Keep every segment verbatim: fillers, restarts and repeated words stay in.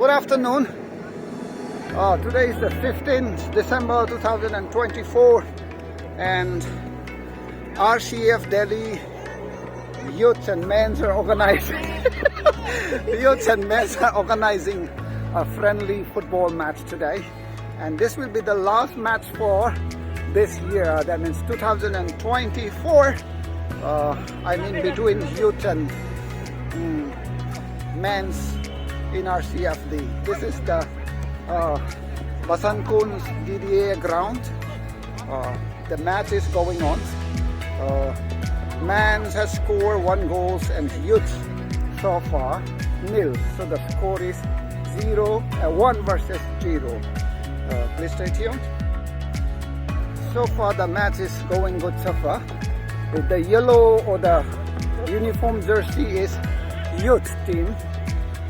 Good afternoon. Uh, today is the fifteenth December two thousand twenty-four, and R C F Delhi Youths and Men's are organizing Youths and Men's are organizing a friendly football match today. And this will be the last match for this year. That means two thousand twenty-four. Uh, I mean, between youth and, mm, men's in R C F D. This is the, uh, Basankunj D D A ground. Uh, the match is going on. Uh, men's has scored one goals and youth so far nil. So the score is zero, uh, one versus zero. Uh, please stay tuned. So far the match is going good so far. The yellow or the uniform jersey is youth team,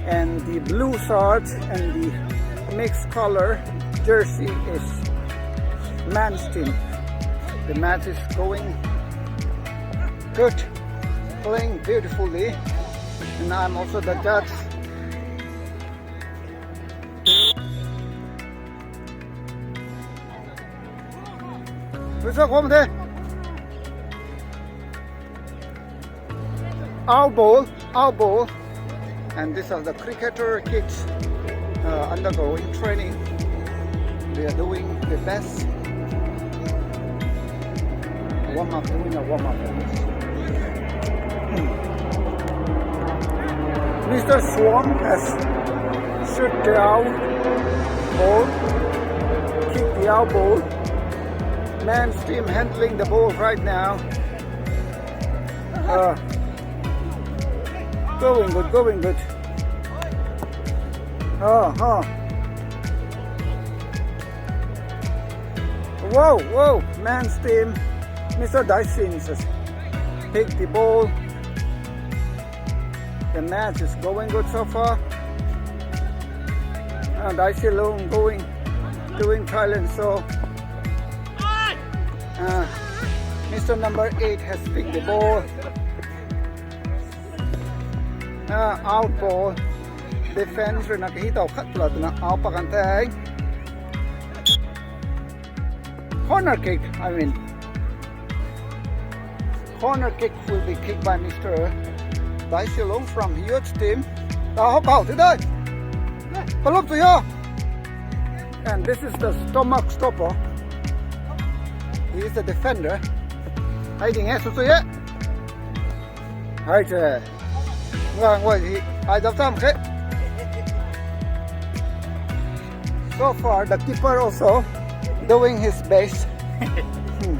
and the blue shorts and the mixed color jersey is men's team. The match is going good, playing beautifully, and I'm also the judge. Out ball, out ball. And these are the cricketer kids, uh, undergoing training. They are doing the best. Warm up, doing a warm up. Mister Swan has shoot the out ball, kick the out ball. Men's team handling the ball right now. Uh, going good, going good. Uh, uh. Whoa, whoa, men's team. Mister Dyson has picked the ball. The match is going good so far. Uh, Daisy Lung going, doing Thailand show. Uh, Mister Number eight has picked the ball. Uh, out ball. Defense rui na kahi tau khat la twna out pakan the. Corner kick, I mean. Corner kick will be kicked by Mister Dai Silung from youth team. Ta hop out today. Palop to you. And this is the stomach stopper. He is the defender. Hiding eh, so so yeah. Hai che. Ngang wai hi. Hai dap tam khe. So far, the keeper also doing his best. Hmm.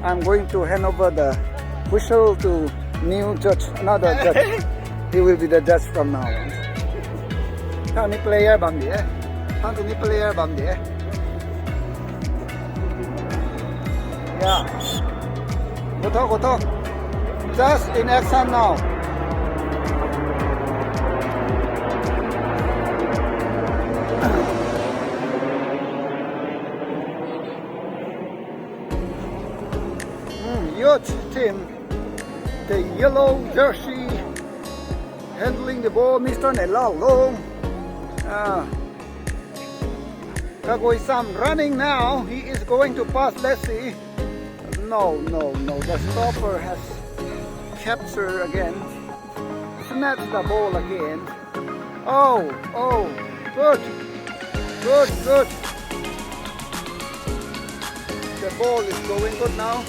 I'm going to hand over the whistle to new judge, another judge. He will be the judge from now on. Thang ni player bam di e. Thang ni player bam di e. Yeah. Go tho, go tho. Just in action now. Hmm, youth team, the yellow jersey, handling the ball, Mister Nelalong. Ah. Kagoi Sam running now. He is going to pass. Let's see. No, no, no. The stopper has captured again. Snatch the ball again. Oh, oh. Good. Good, good. The ball is going good now.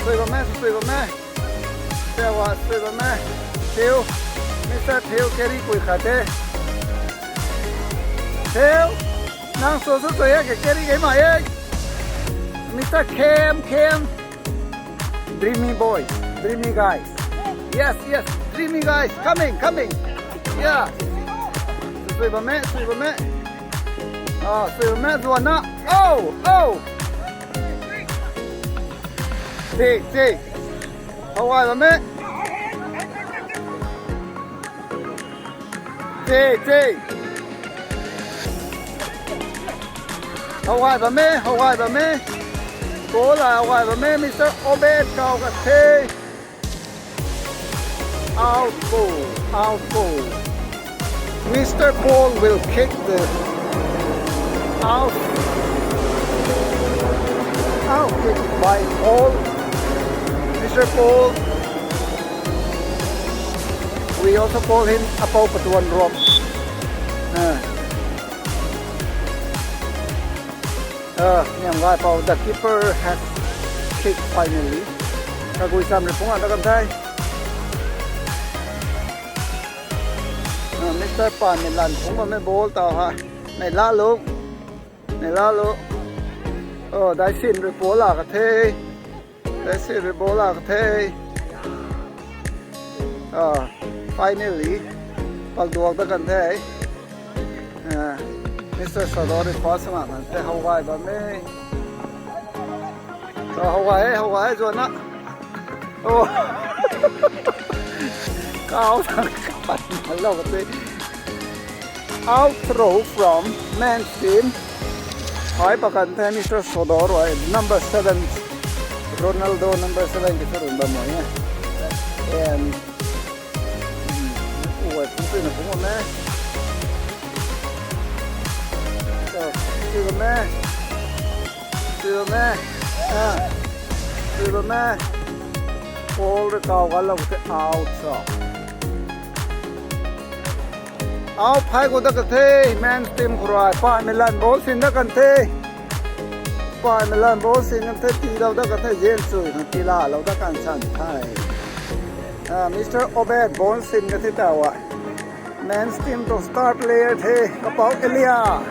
Sui bam e, sui bam e. Theo a, sui bam e. Theo. Mister Theo carry kui khat e. Theo. Nang so so so ya ke carry ke ma e. Mister Kem, Kem. Dreamy boy, dreamy guys. Yes, yes, dreamy guys. Coming, coming. Yeah. Sui bam e, sui bam e. Ah, sui bam e, zuan na. Oh, oh. Sick, sick. How are you, mate? Sick, sick. How are you, mate? How are you, mate? Goal la gay bam e, Mister Obed kau ka the. Out goal, out goal. Mister Paul will kick the out. Out kick by Paul. Mister Paul. We also call him Apau Patuan Rom. Uh, uh, niam gay pou, the keeper has kicked finally. Kagui sam ri phung a ta kan thei. Uh, Mister Pan ni lan phung bam e ball tau ha. Nei la lu. Nei la lu. Oh, Daisin rui ball la ka the. Daisin rui ball la ka the. Ah, finally, pal duak da kan the. Ah, Mister Sadori pass ma kan the, how gay bam e. Oh, how gay, how gay, zuan na. Oh. Kau thang ka pat na lou ka the. Out throw from men's team. Hai pakan the Mister Sodor rui number seven, Ronaldo number seven ki thurun bam e. And, hmm, ui, phung tui na phung bam e. So, tui bam e. Tui bam e. Ah. Tui bam e. Ball rui kau gan lou the, out sa. Au, phai khou da ka the, men's team khou rui. Paimei lan ball sin da kan the. Paimei lan ball sin kan the, tii lou da kan the, zen sui kan tii la lou da kan san the. Ah, Mister Obed ball sin ka the tau a. Men's team tuang star player the, kapau Elia.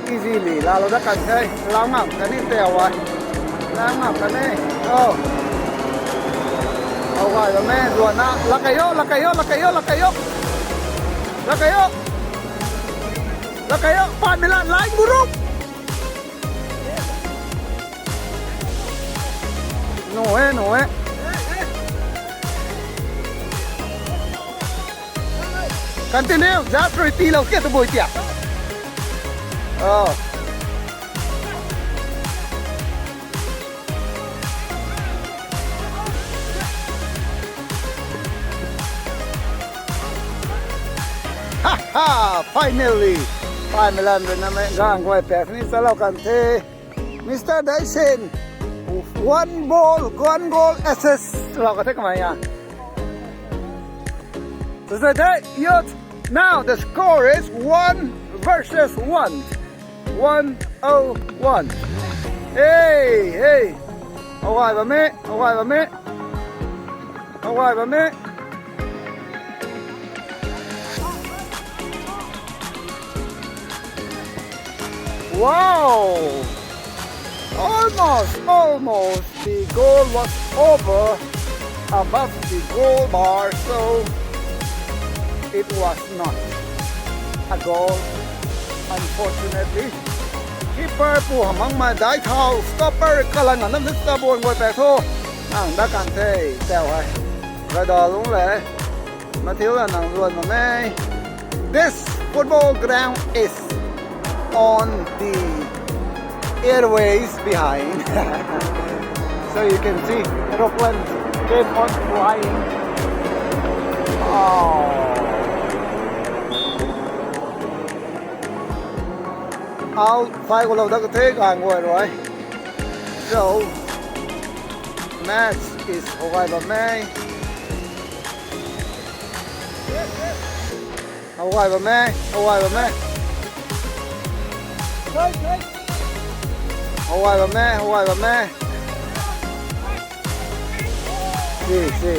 Easily la lou da kan the, lau ngam kan ni tau a. Lau ngam kan ni. Oh. Au gay bam e, zuan na. La kai o, la kai o, la kai o, la kai o. La kai o. La kai o, paimei lan, line group. No e, no e. Continue, zat rui tii lou ke tu bui tia. Oh. Ha ha, finally. Paimei lan rui na mei gang guay pass ni chalou kan the. Mister Daisen, one ball, one goal assist. Lou ka the kamei a. So the day, youth, now the score is one versus one. One oh one. Hey, hey. Awai bam e, awai bam e. Awai bam e. Wow! Almost, almost the goal was over above the goal bar, so it was not a goal, unfortunately. Keeper pu hamang ma dai thau, stopper kalang anam zit ta bon goi pe tho. Nang da kan the, tau hai. Ga da lung le. Matilda nang zuan ma mei. This football ground is on the airways behind. So you can see aeroplanes keep on flying. Oh. Au, phai khou lou da ka the, gang guay rui. So, match is how gay bam e. How gay bam e, how gay bam e. How gay bam e, how gay bam e. Si, si.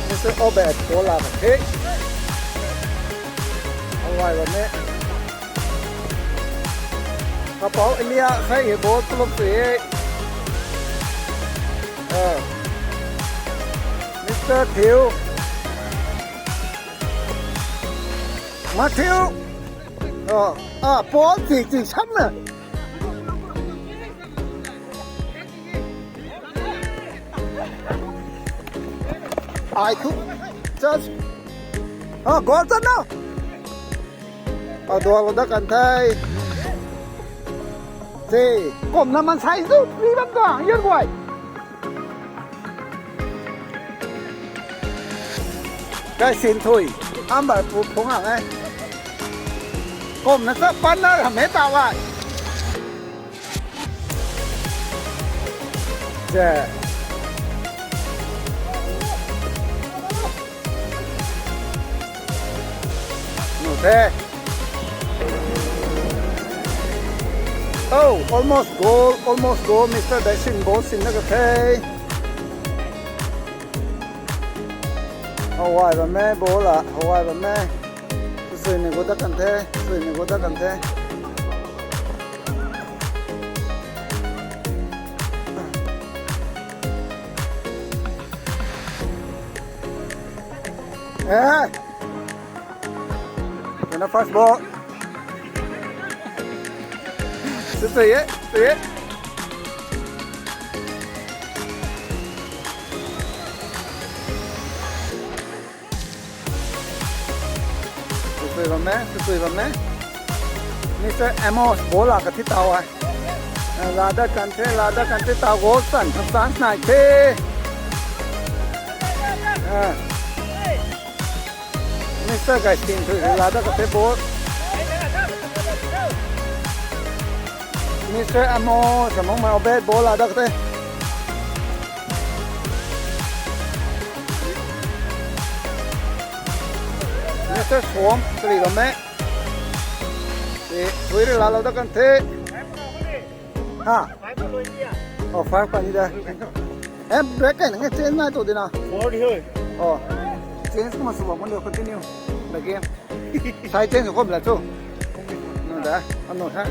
Mister Obed, ball la ka the. How gay bam e. Kapau Elia sai he ball tulop sui e. Ah. Mister Thiu. Matthew. Ah, ah, Paul ti ti sam na. Ai tu. Just. Ah, goal ta na. Aduak lou dat kan the. Te, kumna mansei zu, ri bam tuang, yar guay. Kai sin thui, ambar pu phung ang e. Kumna sa partner hamh e ta wai. Che. Nu the. Oh, almost goal, almost goal, Mister Daisin ball sin na ka the. Hawai bam e, ball a, hawai bam e. Sui ni gu dat kan the, sui ni gu dat kan the. Eh! Kena first ball. Sui sui e, sui e. Sui bam e, sui bam e. Mister Amos, ball la ka thi tau ai. Lada kan the, lada kan the tau goal san, chance nai the. Ah. Mister Gaistin thui lada ka the ball. Mister Amos, among mai obet ball lada ka the. Mister Suam, kali bam e. Te, thui ri la lou dat kan the. Ha? Oh, five pa ni da. Eh, break kai na nge change nai tu di na. Four di hoi. Oh. Change kumna sw bam mo, continue the game. Sai change kum la chu. Nu da, ano ha.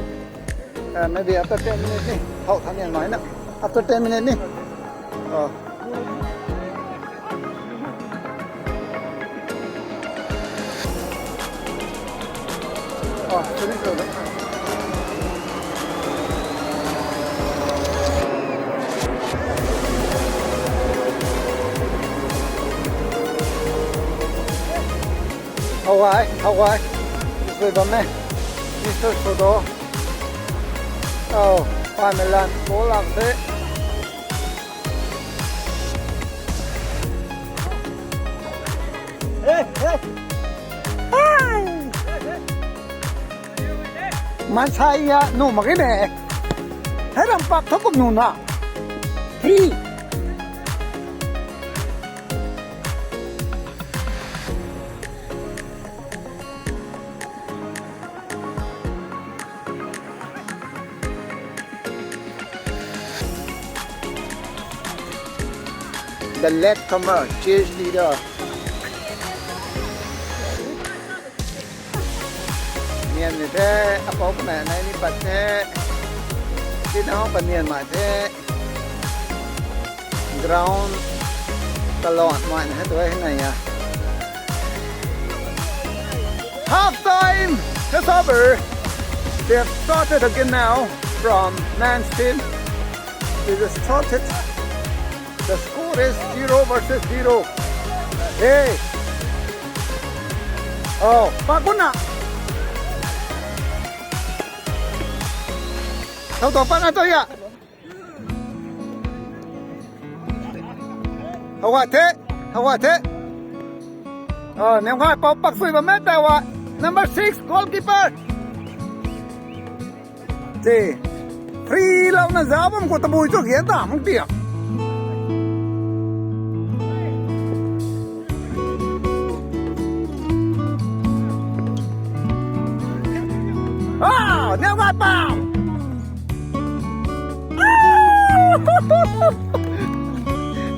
Uh, maybe after ten minutes ni. Hau tha nian mai na. After ten minutes ni. Oh. Oh, finish lou da. Hawai, hawai. Sui bam e. Mister Sudo. Oh, Pamilan, ball lak the. Hey, hey. Hai. Mansei ya, nu mak ge ne. Hei ram pak thok kum nu na. Three. The latecomer, cheerleader. Nian ni the, apou puna nai ni pat the. Tina hou pa nian mai the. Ground kalon mai na he tu he nai ya. Half time is over. They have started again now from men's team. They just started. The score is zero versus zero. Hey. Oh, pakuna. Thau to pa na to ya. Hawai the, hawai the. Oh, niam kha pou pak sui bam e ta wa. Number six, goalkeeper. Te. Free lou na za bam khou tabui chu gian ta mung tia. Ah, niam kha pou.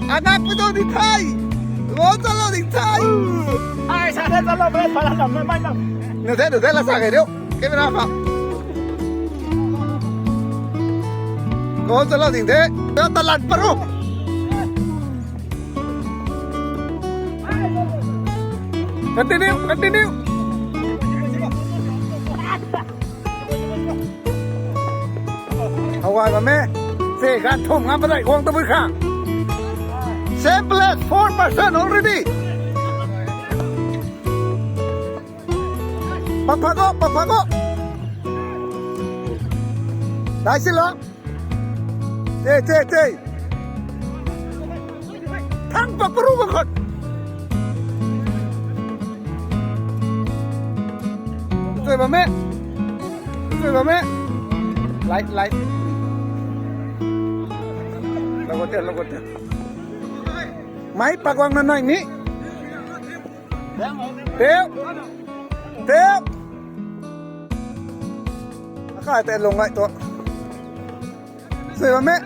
Anak pu tu di thai. Lo chalo di thai. Ai, sa the chalo, bre, sa la lam, mai lam. Nu the, nu the, la sa khe diu. Camera pa. Lo chalo di the. Ta talan paru. Continue, continue. Hawai bam e. Se gan thum ngam padai guang tabui kha. Same place, four percent already. Pak pak o, pak pak o. Dai si lo. Te, te, te. Thang pak paru bang khot. Tui bam e. Tui bam e. Light, light. Lagote, lagote. Mai pak guang na nai ni. Teu. Teu. Akai te lung ngai tu. Sui bam e.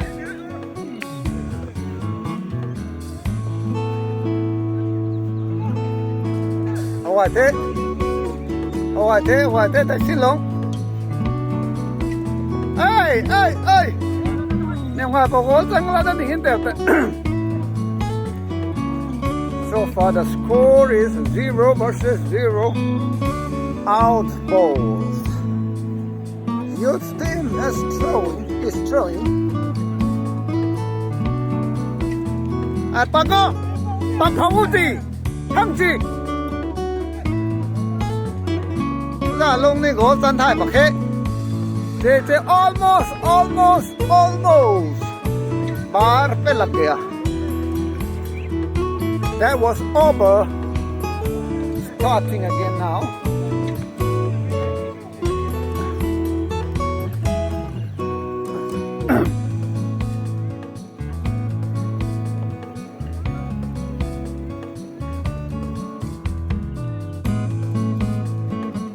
Hawai the. Hawai the, hawai the, tai si lung. Ai, ai, ai. Niam ngai pa goal chang la da ni hin teu te. So far the score is zero versus zero. Out balls. Youth team is throwing, is throwing. Ai, pak o, pak hau ti, thang ti. Za lung ni goal chan thai pak khe. Te, te, almost, almost, almost. Bar pe lag gaya. That was over. Starting again now.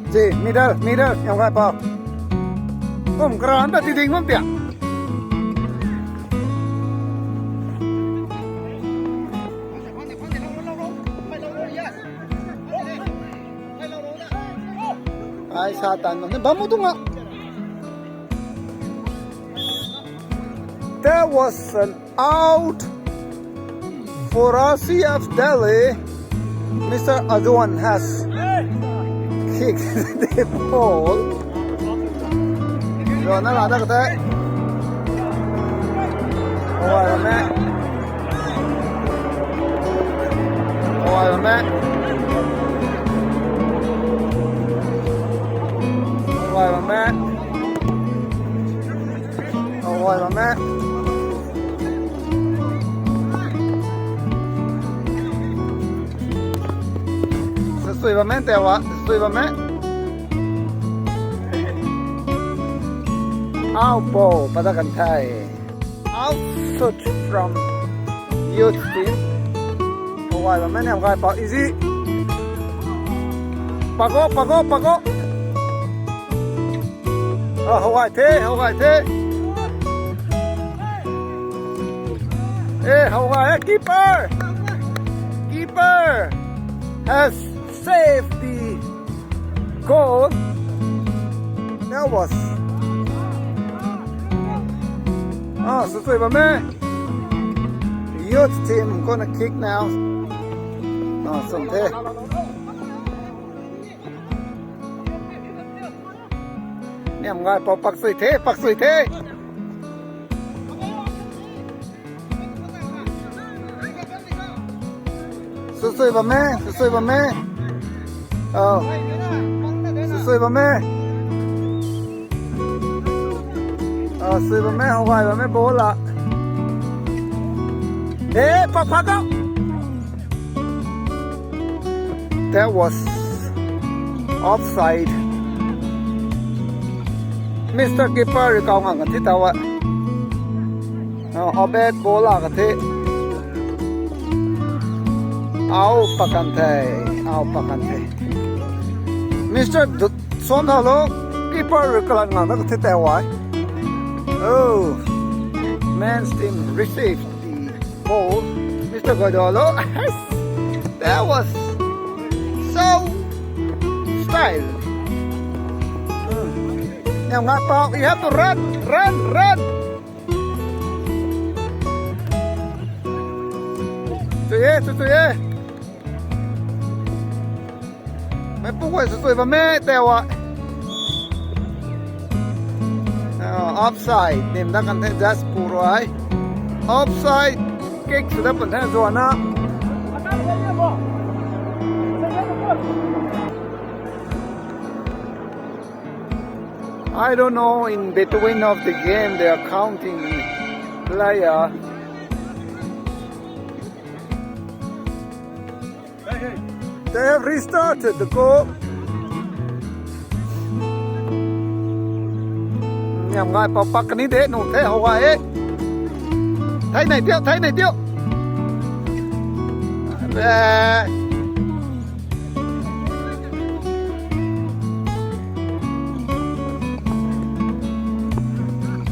Ji, middle, middle, yang kai pa. Kum kran ta ti ding bam tia. Ai sa tan bam, bam mu tung a. That was an out for R C F Delhi. Mister Azuan has kicked the ball. Azuan na la da kata. Hawai bam e. Hawai bam e. Hawai bam e. Hawai bam e. Sui bam e, tewa, sui bam e. Au po, pada kan thai. Out shoot from youth team. Hawai bam e, niam kai pa, easy. Pak o, pak o, pak o. Ah, Hawai the, Hawai the. Eh, Hawai, eh, keeper. Keeper has saved the goal. That was. Ah, sui bam e. Youth team gonna kick now. Ah, sum the. Niam ngai pa pak sui the, pak sui the. Sui bam e, sui bam e. Oh. Sui bam e. Oh, sui bam e, Hawai bam e, ball a. Eh, pak pak o. That was offside. Mister Keeper rui kau ngang ka thi taw a. Oh, Obed ball a ka thi. Au pakan the, au pakan the. Mister Du-, Suan Thalo, keeper rui kalan ngang na ka thi taw a. Oh, men's team receive the ball. Mister Goidolo, that was so style. Hmm. Niam ngai pa, you have to run, run, run. Tui e, tui, tui e. Mei pu guay sui bam e, tewa. Ah, offside. Nim da kan the, just pu rui. Offside. Kick sw da pan the, zuana. I don't know, in between of the game, they are counting player. They have restarted the goal. Niam ngai pa pak ni de nu the how ai e. Thei nei tiu, thei nei tiu. Eh.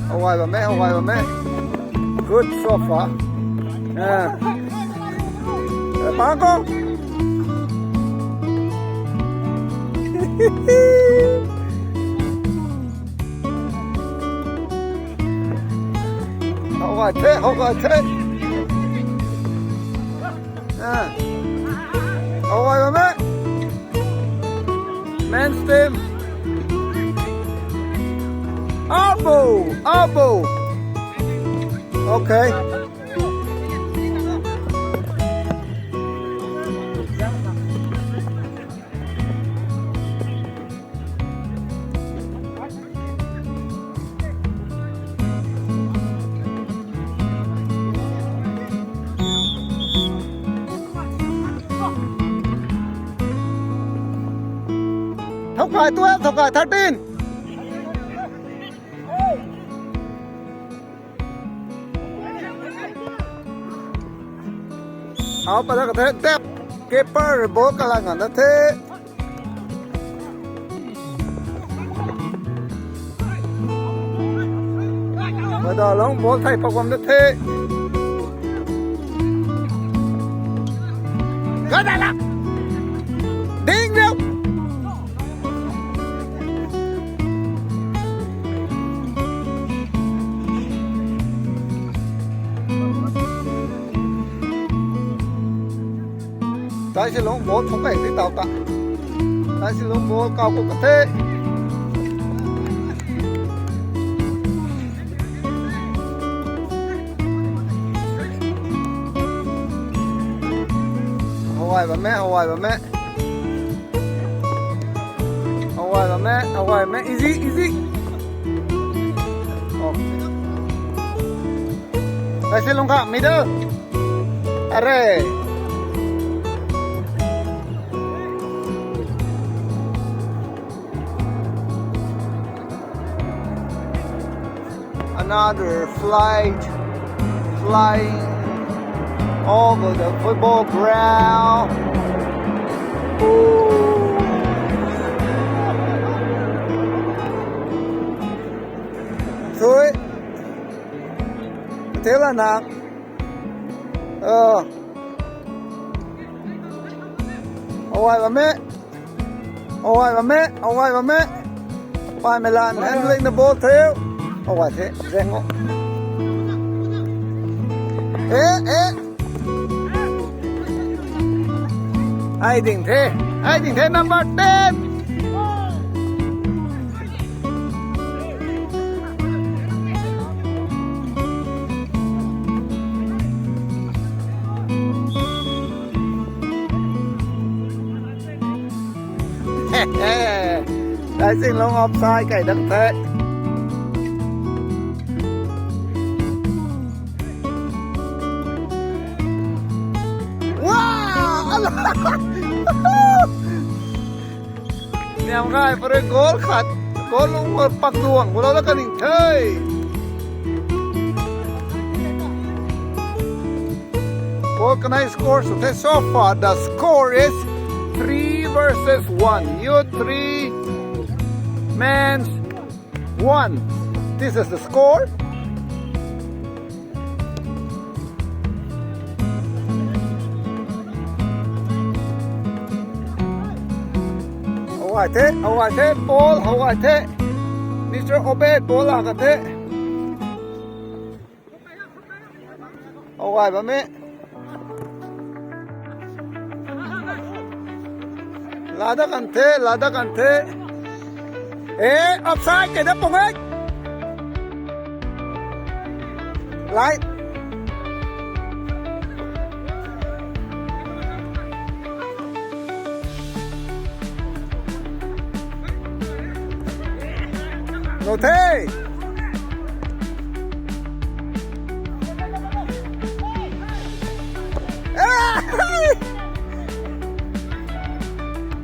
How ai bam e, how ai bam e. Good so far. Yeah. Pangko. How ai the, how ai the. Ah. How ai bam e. Men's team. Elbow, elbow. Okay. Thokai twelve, thokai thirteen. How pa la ka the, tap. Keeper ball kalan ngan na the. Mada long ball thei pak bam na the. Ka da la. Ding liu. Tai si long ball thuk kai ti tau ta. Tai si long ball kau ko ka the. How ai bam e, how ai bam e. How ai bam e, how ai bam e. Easy, easy. Oh. Tai si long kha, middle. Are. Another flight flying over the football ground. Ooh. Thui. Tela na. Oh. How ai bam e. How ai bam e, how ai bam e. Pai mei lan handling the ball the. How ai the, zeng o. Eh, eh. Ai ding the, ai ding the number ten. Daising long offside kai dang the. Wow! Niam ngai pare goal khat. Goal lung pak duang. Goal la kaning the. Goal kanei score sw the so far. The score is three versus one. Youth three, men's one. This is the score. How ai the, how ai the, Paul, how ai the. Mister Obed, Paul la ka the. How ai bam e. Lada kan the, lada kan the. Eh, offside kai da pung e. Lai. Hey!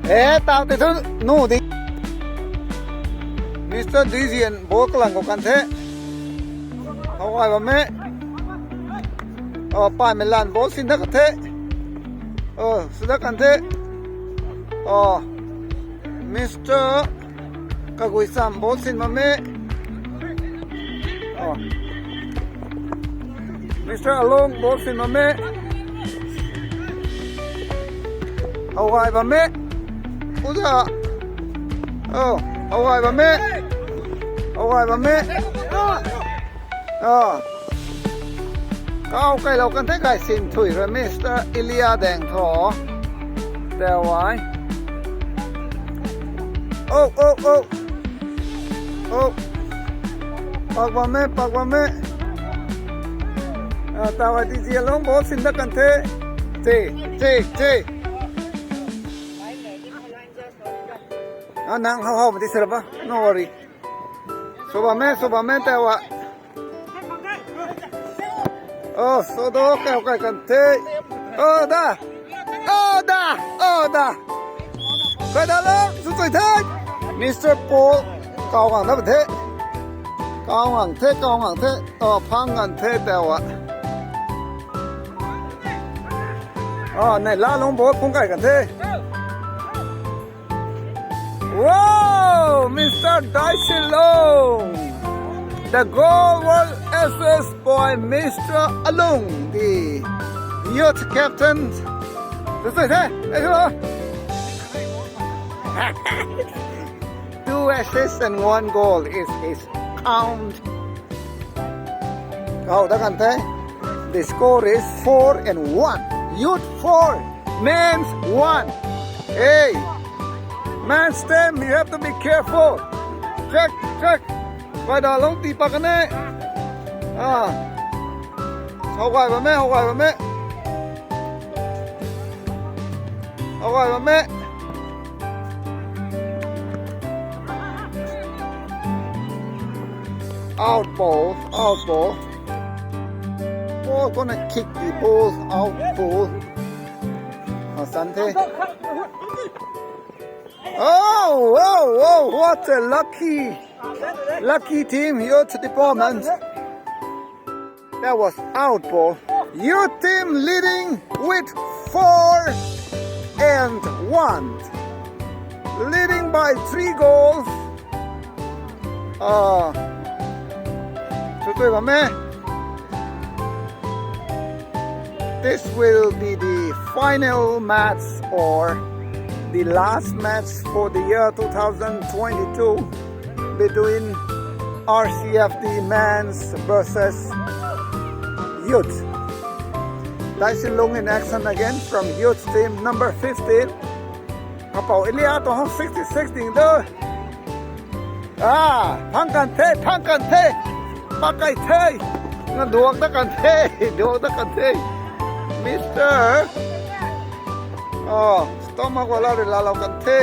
Eh, tau te thu nu di. Mister Dizian ball kalang khou kan the. How gay bam e. Oh, paimei lan ball sin dat kan the. Oh, sin dat kan the. Oh, Mister Kaguisam ball sin bam e. Oh. Mister Alung ball sin bam e. How gay bam e. Uza. Oh, how gay bam e. How gay bam e. Oh. Kau kailou kan the kai sin thui ra Mister Elia Deng tho. Tau ai. Oh, oh, oh. Oh. Pak bam e, pak bam e. Ah, tau ai ti zia long ball sin dat kan the. Che, che, che. Ah, nang how how ma ti sara ba. No worry. Sw bam e, sw bam e, tau a. Oh, sw do, kau kai kan the. Oh, da. Oh, da. Oh, da. Kai da lo, sw chui the. Mister Paul, kau ngang na ba the. Kau ngang the, kau ngang the. Oh, phang ngang the, tau a. Oh, nei la long ball kung kai kan the. Wow, Mister Daisilung. The goal was assist by Mister Alung, the youth captain. That's it, eh? That's it. Two assists and one goal is his count. How da kan the? The score is four and one. Youth four, men's one. Hey, men's team, you have to be careful. Check, check. Vai da long ti pak kan e. Ah. How gay bam e, how gay bam e. How gay bam e. Out ball, out ball. Oh, gonna kick the ball, out ball. Oh, Sante. Oh, oh, oh, what a lucky, lucky team, youth department. That was out ball. Youth team leading with four and one. Leading by three goals. Uh, so, so, man, this will be the final match or the last match for the year two thousand twenty-two between R C F D men's versus youth. Daisilung in action again from youth team number fifteen. Kapou Elia tu hong sixty-six ding tu. Ah, phang kan the, phang kan the. Pak kai the. Na duak da kan the, duak da kan the. Mister Oh, stomach wala rui laalou kan the.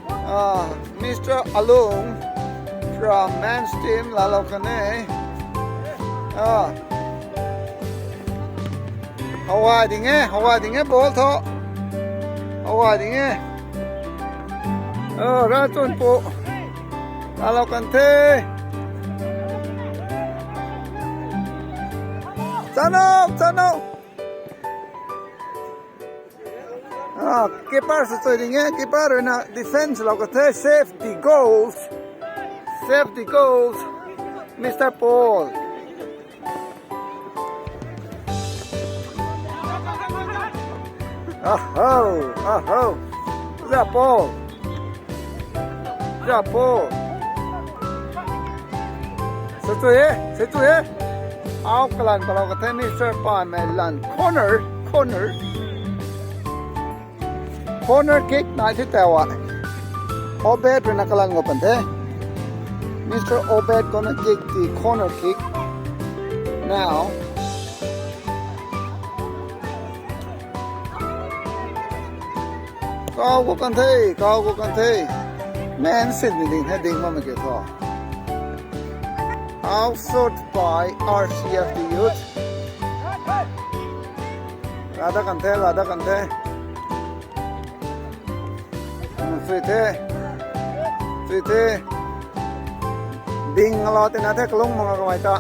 Ah, Mister Alung from men's team laalou kan e. Ah. How gay ding e, how gay ding e, ball tho. How gay ding e. Oh, Rachunpu. Laalou kan the. Chano, chano. Ah, keeper sw chui ding e, keeper rui na defense lou kan the, save the goals. Save the goals, Mister Paul. Aho, aho. Za Paul. Za Paul. Sw chui e, sw chui e. Au kalan palou kan the, Mister Paimei lan. Corner, corner. Corner kick nai the tau a. Obed rui na kalan khou pan the. Mister Obed gonna kick the corner kick. Now. Kau khou kan the, kau khou kan the. Man sin ni ding the, ding bammei kiu tho. Out shot by R C F T youth. Rada kan the, rada kan the. Hmm, sui the. Sui the. Ding la tina the kalung manga kamei ta.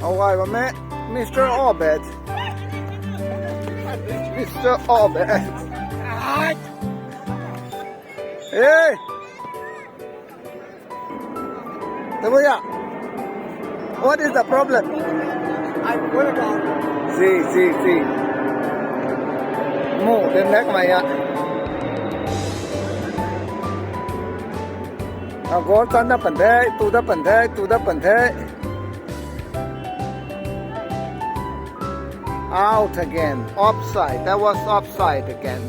Awai ba me, Mister Obed. Mister Obed. Hey! Tabuya, what is the problem? I fall down. See, see, see. Mu, then back maya. A goal tan da pan the, tu da pan the, tu da pan the. Out again. Offside. That was offside again.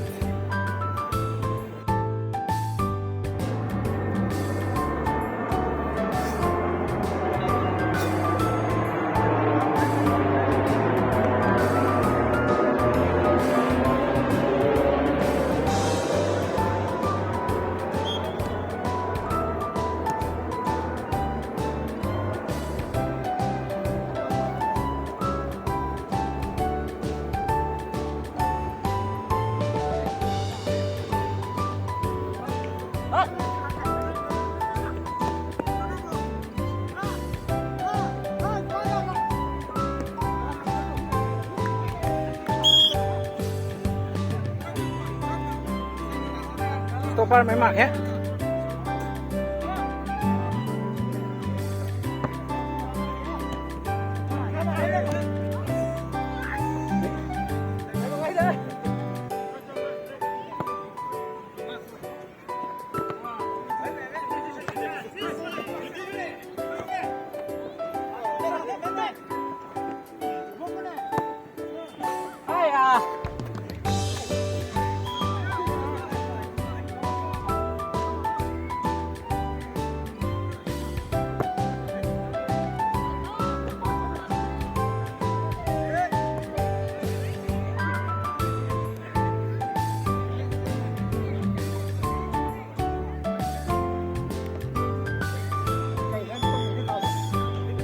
Stopper mei mak he.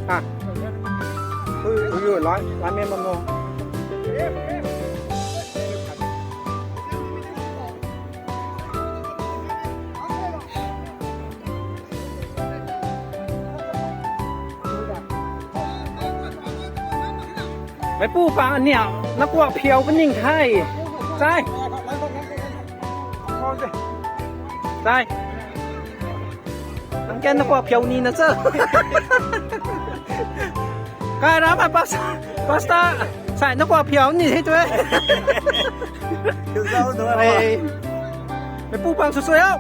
Ha. Ui, ui, ui, lai, lai men bam lo. Meipu pang aniu, na kuak phiau paning the. Chai. Chai. Nang ken na kuak phiau ni na cha. Kai ram a pasta, pasta. Sai na kuak phiau ni the tu e. Phiau zau tu e. Ei. Meipu pang sw sw yau.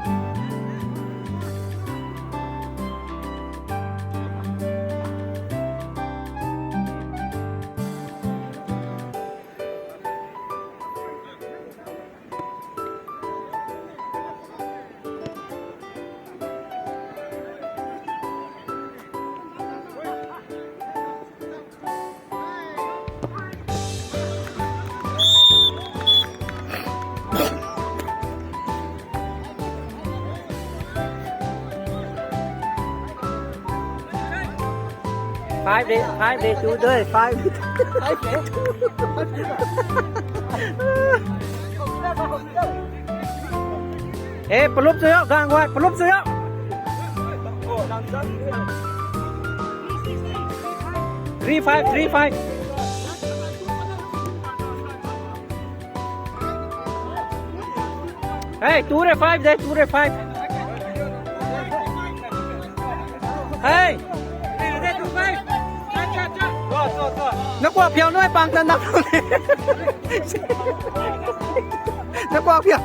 Five day, five day, two day, five. Five day? Hey, palup cho yau, gang guay, palup cho yau. Three five, three five. Hey, two re five de, two re five. Hey. Na kuak phiau nui pang tan na. Na kuak phiau.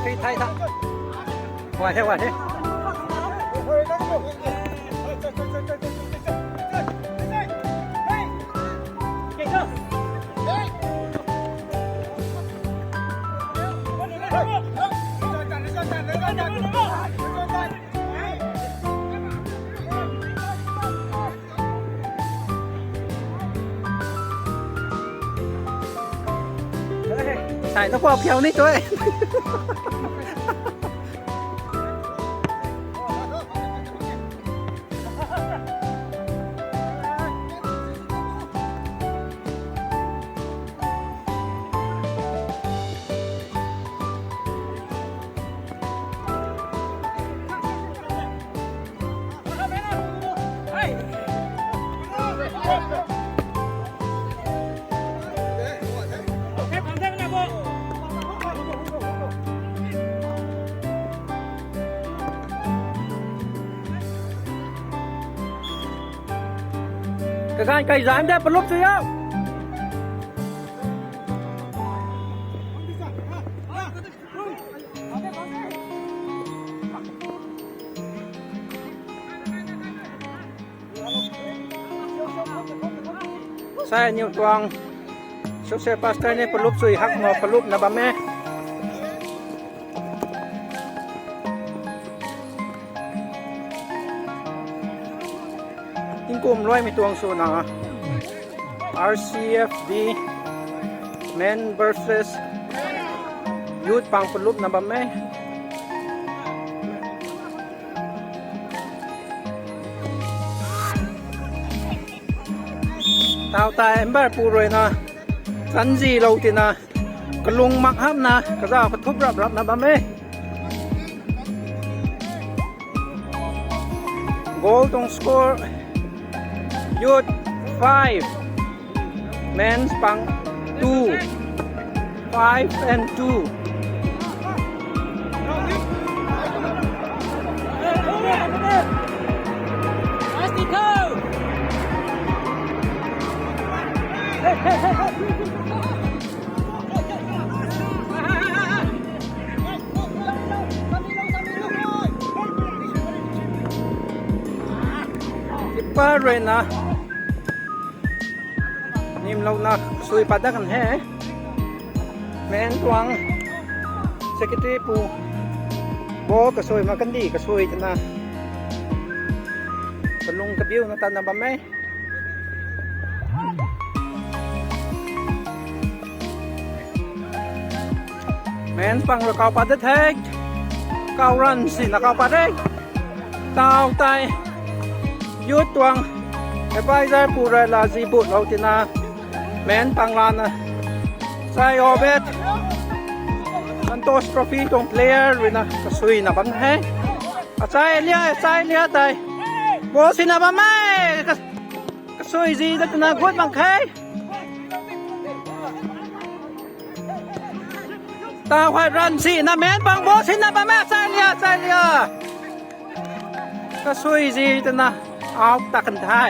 Thei, thei, thei. Huay he, huay he. Sai na kuak phiau ni tu e. Kaganv kai zam de palup tu yau. Sai niw tuang social pastor ni palup sui hak mo palup na bam e. Tingkum luaimei tuang swna R C F D men versus youth pang palup na bam e. Tau tei Amber pu rui na, chanzilou tina, kalung mak hamna, kazau kathup rap rapna bam e. Goal tuang score, youth five, men's pang two. Five and two. Keeper rui na nimlouna kasui pat dat kan he. Men tuang secretary pu ball kasui mak kandi kasui twna kalung kabiuna tatna bam e. Men pang rui kau pat dat the. Kau run sina kau pat de. Tau tei youth tuang advisor pu rui la zi butlou tina men pang lana, Sai Obed, Santosh Trophy tuang player rui na kasuina bam the. Achai lia, achai lia tei ball sina bam e. Ka- kasui zi dat twna gut bang khe. Tau hei run sina men pang ball sina bam e, achai lia, achai lia. Kasui zi twna out ta kan the.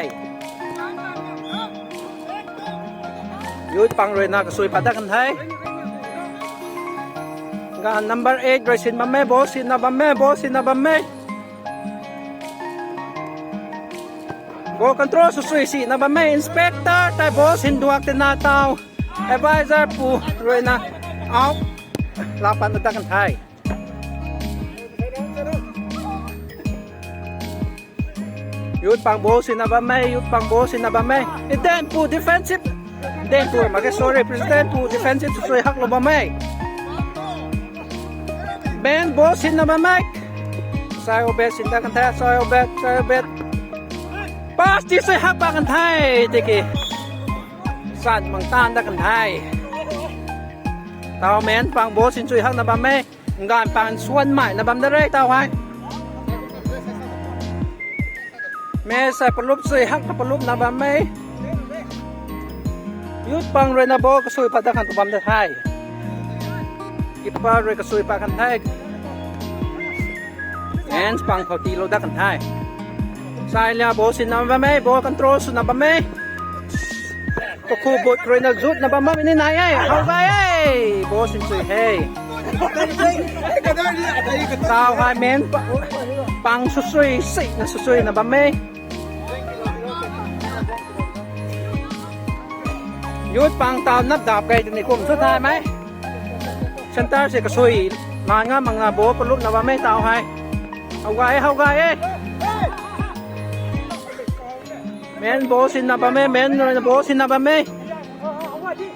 Youth pang rui na kasui pat dat kan the. Ganv number eight rui sin bam e, ball sina bam e, ball sina bam e. Ball control sw sui sina bam e, inspector tei ball sin duak tina tau advisor pu rui na out la pat dat kan the. Youth pang ball sina bam e, youth pang ball sina bam e. Eden pu defensive. Eden pu mak khe, sorry, president pu defensive sw sui haklou bam e. Men ball sina bam e. Sai Obed sin dat kan the, Sai Obed, Sai Obed. Pass ti sui hak pat kan the, tiki. San mang tan dat kan the. Tau men pang ball sin sui hakna bam e. Ganv pang suan maina bam da re tau hei. Match hei palup sui hakna palupna bam e. Youth pang rui na ball kasui pat dat kan tu bam da the. Keeper rui kasui pat kan the. Ends pang khou tiilou dat kan the. Sai lia ball sina bam e, ball control swna bam e. Pakhu but rui na zutna bam bam ni nai e, how gay e. Ball sin sui he. Tau hei men pa-, pang swsui si na swsui na bam e. Youth pang tau nap dap kai tini kum sw thay mei. Center si kasui na nga mang na ball palup na bam e tau hei. How gay e, how gay e. Men ball sin na bam e, men rui na ball sin na bam e.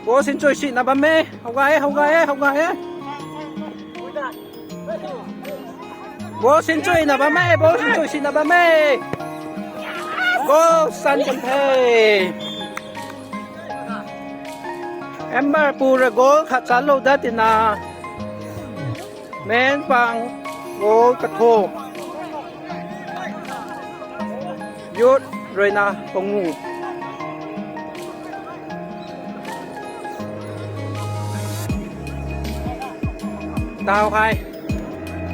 Ball sin chui si na bam e. How gay e, how gay e, how gay e. Ball sin chui na bam e, ball sin chui si na bam e. Goal san kan the. Amber pu rui goal khat chalou dat tina. Men pang goal kathumh. Youth rui na pangu. Tau hei.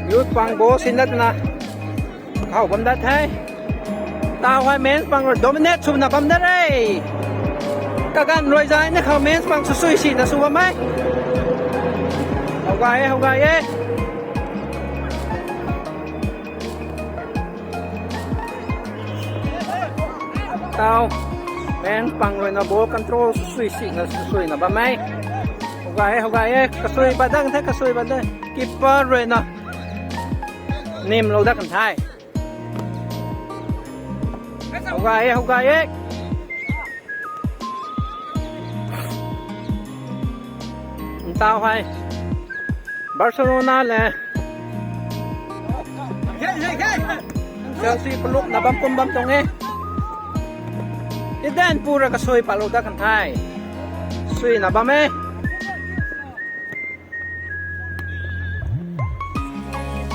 Youth pang goal sin dat na. Khou bam dat the. Tau hei men pang rui dominate sw na bam dat re. Kaganv rui zai na khou men pang swsui si na sw bam e. How gay e, how gay e. Tau. Men pang rui na ball control swsui si na swsui na bam e. How gay e, how gay e. Kasui pat dat kan the, kasui pat dat. Keeper rui na nimlou dat kan the. How gay e, how gay e. Tau hei. Barcelona le Chelsea palup na bam kum bam tuang e. Eden pu rui kasui patlou dat kan the. Sui na bam e.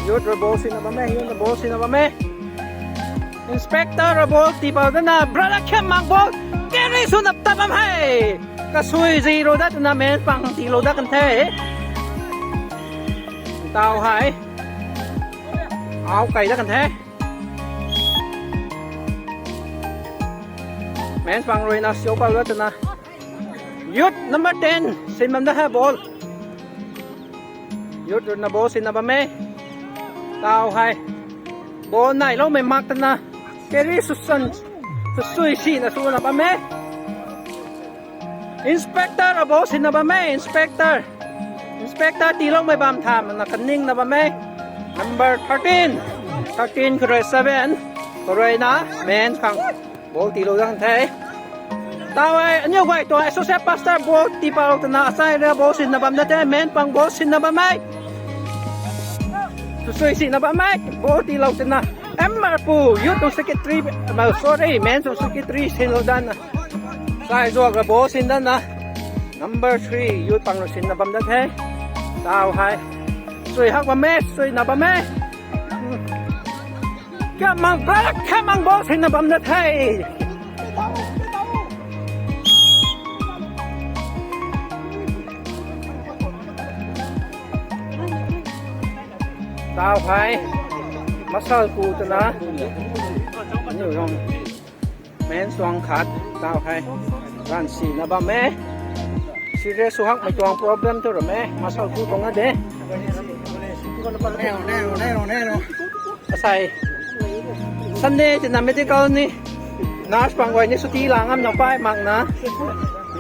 Youth rui ball sin na bam e, youth rui ball sin na bam e. Inspector rui ball tii pau dat na, brother Khemmang ball carry sw na ta bam e. Kasui zilou dat na men pang tiilou dat kan the. Tau hei. Au kai dat kan the. Men pang rui na siu pau dat na. Youth number ten, sin bam dat he ball. Youth rui na ball sin na bam e. Tau hei. Ball nailoumei mak tana. Carry sw san. Swsui si na sw na bam e. Inspector rui ball sin na bam e, inspector. Inspector tiiloumei bam tha na kaning na bam e. Number thirteen. Thirteen khou rui seven. Khou rui na men pang. Ball tiilou dat kan the. Tau hei, aniu guay tuang associate pastor ball tii pau tana asai rui ball sin na bam dat the, men pang ball sin na bam e. Swsui si na bam e, ball tiilou tana. Amber pu, youth tuang secretary, ma, sorry, men tuang secretary sinlou dat na. Sai zuak rui ball sin dat na. Number three, youth pang rui sin na bam dat the. Tau hei. Sui hak bam e, sui na bam e. Khemmang, brother Khemmang ball sin na bam dat the. Tau hei. Masal pu tana. Aniu zauc. Men suang khat, tau hei. Ganv si na bam e. Serious sw hakmei tuang problem tu ram e. Masal pu tuang na de. Asai. Sunday tina medical ni. Nurse pang guay ni chutti la ngam na pai mak na.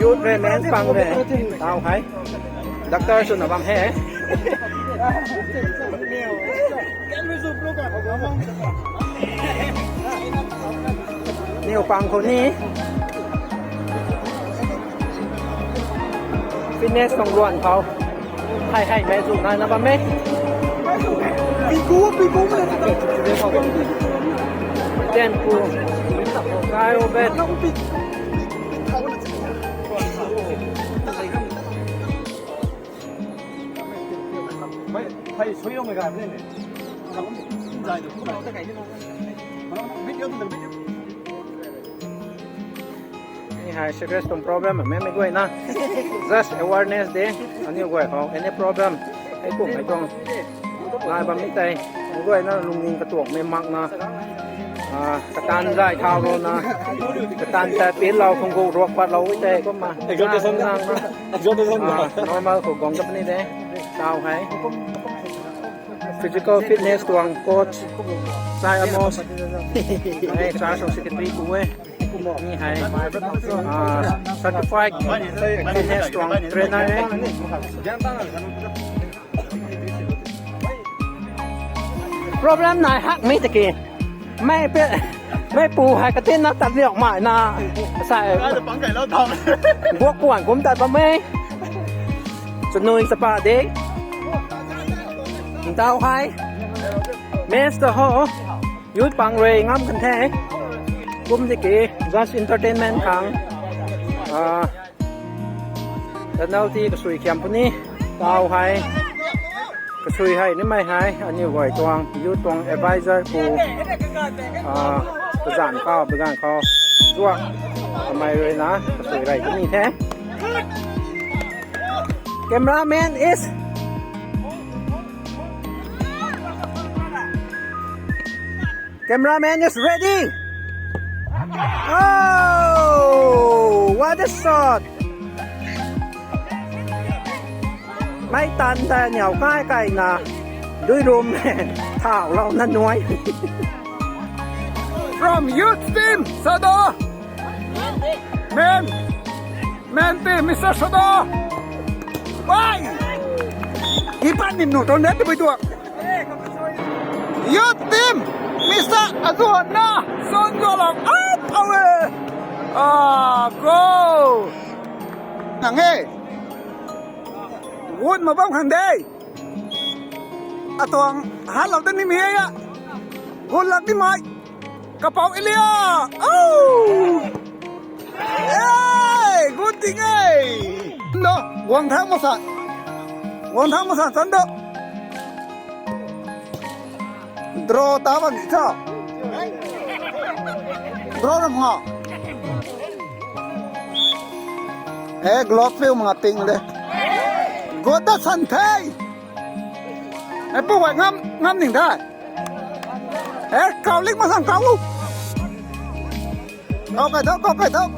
Youth rui men pang rui. Tau hei. Doctor sw na bam he. Niw pang khou ni. Fitness tuang luan khou. Hei hei mei zu nai na bam e. Piku, piku mei. Ten pu. Kai o bet. Ni hei serious tuang problem mei mei guay na. Just awareness de. Aniu guay khou any problem. Hei kum hei tuang. Nai bam ni tei. Mei guay na lungning katuang mei mak na. Ah, katan zay thau lo na. Katan ta pin lau khung gu ruak pat lau tei kumna. Exhortation. Nang na. Exhortation. Ah, normal khou guang kap ni de. Tau hei physical fitness tuang coach Chai Amos. Hei church tuang secretary pu e. Ni hei ah, certified fitness tuang trainer e. Problem nai hak mi tiki. Mei pe, mei pu hei katin na tat liak mai na. Sai. Guak puan kum tat bam e. Chanui chapa de. Ntau hei. Mens ta ho. Youth pang rui ngam kan the. Kum tiki just entertainment khang. Ah, Penalty kasui khiam puni. Tau hei. Kasui hei nimei hei. Aniu guay tuang. Youth tuang advisor pu. Ah, pazan khou, pazan khou. Zuak. Kamei rui na. Kasui rei kuni the. Cameraman is Cameraman is ready. Oh, what a shot! Mei tan ta niau kai kai na dui rum thau lou na nuai. From youth team, Sado. Men, men team, Mister Sado. Why? Ipan nim nu ton net bui tuak. Youth team, Mister Azuhonna, Son Zolong, up away. Ah, goal. Nang e. Wood mabam khang de. Atuang han lou ta ni mi ya. Goal lak ni mai. Kapau Elia. Oh. Hey, good thing, hey. No, guang thang masa. Guang thang masa, chan do. Draw ta bam ni cha. Draw ram nga. Eh, glove fiu manga ting de. Go ta san thei. Eh, pu wai ngam, ngam ning thai. Eh, kau lik masang kau lu. Kau kai thau, kau kai thau.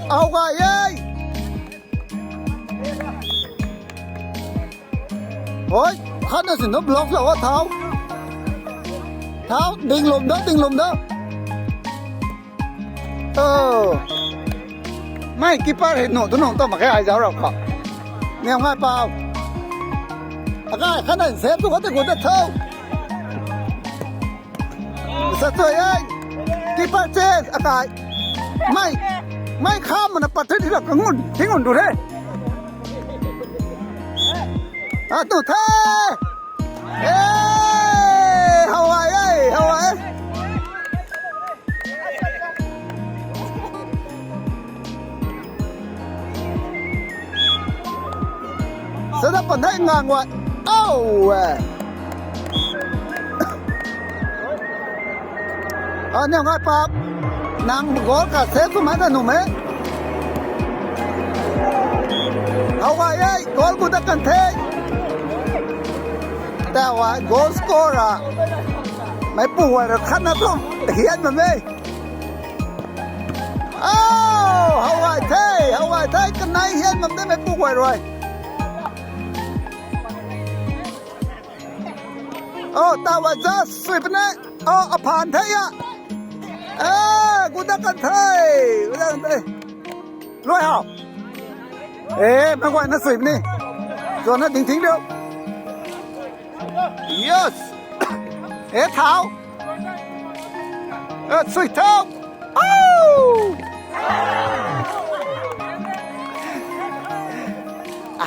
Au kai ye. Hoi, khat na sin no block lou thau. Thau, ding lum da, ding lum da. Oh. Mei keeper hei nu tu nung tu mak khe ai zauc rau khou. Niam ngai pau. Akai khat na save tu khat te gu ta thau. Sa tu ai. Keeper change akai. Mei. Mei kham mana pat the thila kangun. Thingun du the. A tu the. Eh, how are you? How are you? Sada pan thei ngang wa. Au, eh. A, niam ngai pap. Nang goal ka save tu mai ta nu me. How are you? Goal ku ta kan the. Ta wa goal scorer. Mei pu wa ra khat na tu. Hian ma me. Oh, how are you? How are you? Kanai hian ma de mei pu wa rui. Oh, ta wa just sweep ne. Oh, aphan the ya. Eh, gu da kan the. Gu da kan the. Luai hau. Eh, mei guay na sweep ni. Zona ding ting diu. Yes. Eh, thau. Eh, sweep thau. Oh.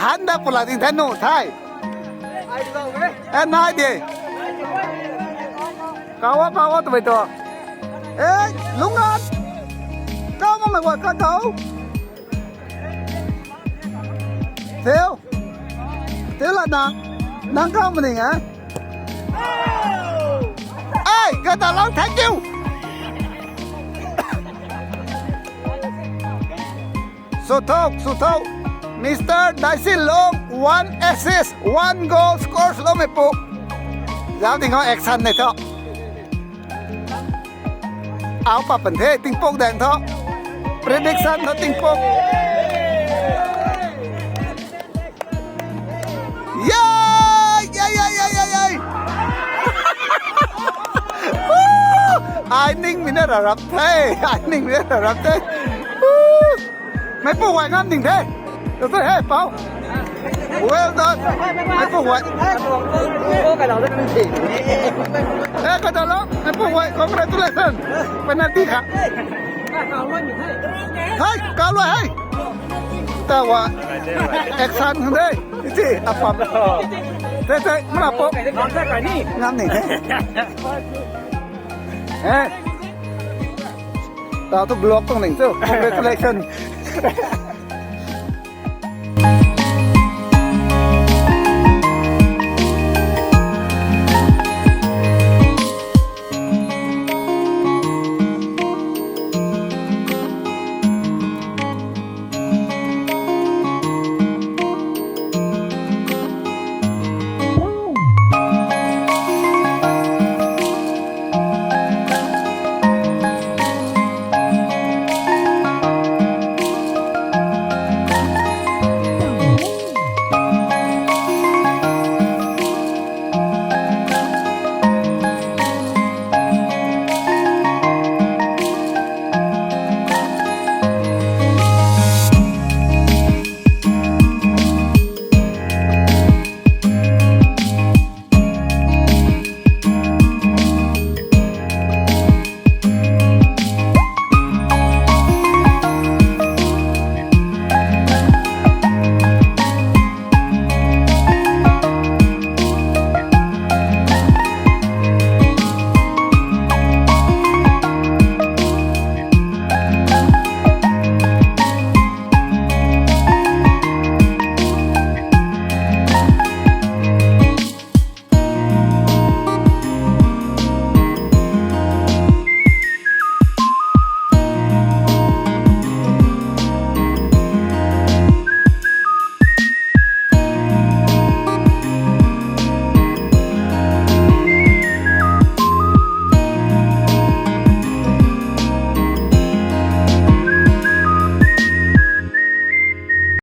Handa pula ding thanu thai. Eh, nai de. Kawa, kawa, tu bai to. Eh, lungan. Kau ma mei wa ka kau. Theo. Theo la nang. Nang kau ma ning, eh? Ai, ka ta lang, thank you. Suthok, Suthok, Mister Daisilong, one assist, one goal score, sw lou mei pu. Zau ding ho action nei tho. Au pa pan the, tingpuk dang tho. Prediction tho tingpuk. Ai ningmei na ra rap the. Ai ningmei na ra rap the. Woo! Meipu guay ngam ning the. Tw the, hei, pau. Well done. Meipu guay. Eh, kadalo. Meipu guay, congratulations. Penalty kha. Hei, kaw lua hei. Taw a. Action hang de. Iti, apam. Tei, tei, mna po. Ngam ni the. Eh. Taw tu block tuang ning tu. Congratulations.